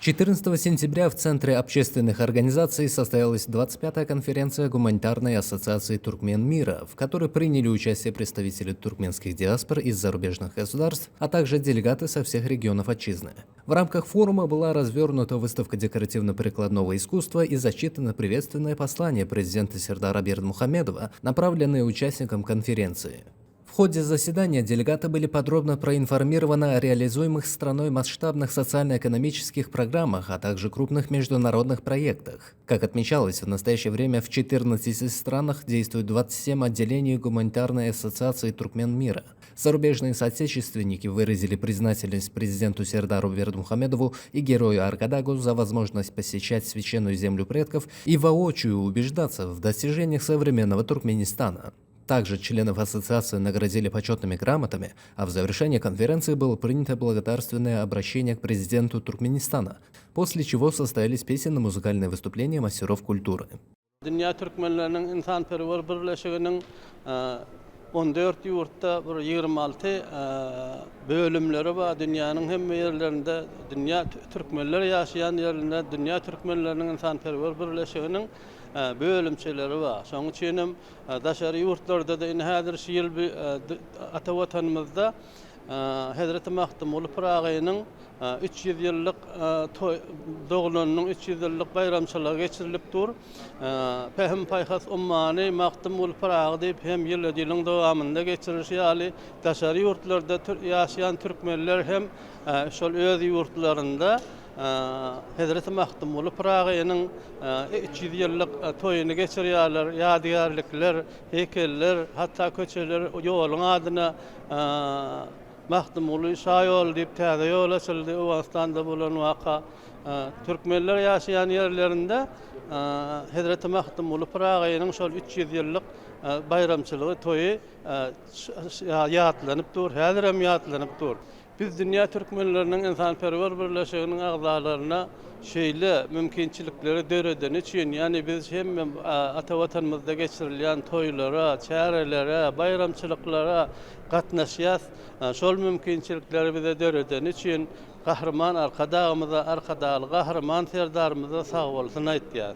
14 сентября в Центре общественных организаций состоялась 25-я конференция Гуманитарной ассоциации Туркмен мира, в которой приняли участие представители туркменских диаспор из зарубежных государств, а также делегаты со всех регионов отчизны. В рамках форума была развернута выставка декоративно-прикладного искусства и зачитано приветственное послание президента Сердара Бердымухамедова, направленное участникам конференции. В ходе заседания делегаты были подробно проинформированы о реализуемых страной масштабных социально-экономических программах, а также крупных международных проектах. Как отмечалось, в настоящее время в 14 странах действует 27 отделений Гуманитарной ассоциации Туркмен мира. Зарубежные соотечественники выразили признательность президенту Сердару Бердымухамедову и герою Аркадагу за возможность посещать священную землю предков и воочию убеждаться в достижениях современного Туркменистана. Также членов ассоциации наградили почетными грамотами, а в завершении конференции было принято благодарственное обращение к президенту Туркменистана, после чего состоялись песенно-музыкальные выступления мастеров культуры. Dünýä türkmenleriniň ynsanperwer birleşiginiň 14 ýurtda bir 26 bölümleri bar. Dünýäniň hemme ýerlerinde dünýä türkmenler ýaşaýan ýerinde dünýä türkmenleriniň ynsanperwer birleşiginiň bölümçeleri bar. Şonuň üçin hem daşary ýurtlarda-da indi häzir şu ýyl ata Watanymyzda Hezreti Magtymguly Pyragynyň 300 ýyllyk toý doglanynyň 300 ýyllyk baýramçylygy geçirilip dur. Pähim-paýhas ummany Magtymguly Pyragy diýip hem ýyl-ýylyň dowamynda geçirilişi ýaly daşary ýurtlarda ýaşaýan türkmenler hem şol öz ýurtlarynda Hezreti Magtymguly Pyragynyň 300 ýyllyk toýuny geçirýärler. Ýadygärlikler, heýkeller, hatda köçeler, ýoluň adyna Magtymguly şa ýoly diýip täze ýol açyldy, Owganystanda bolan waka. Türkmenler ýaşaýan ýerlerinde Hezreti Magtymguly Pyragynyň şol 300 ýyllyk baýramçylygy, toýy ýatlanyp dur, häzirem ýatlanyp dur. Biz Dünýä türkmenleriniň ynsanperwer birleşiginiň agzalaryna şeýle mümkinçilikleri döredeni üçin, ýagny biz hemme ata Watanymyzda geçirilýän toýlara, çärelere, baýramçylyklara gatnaşýas. Şol mümkinçilikleri bize döredeni üçin Gahryman Arkadagymyza, Arkadagly Gahryman Serdarymyza sagbolsun aýtýas.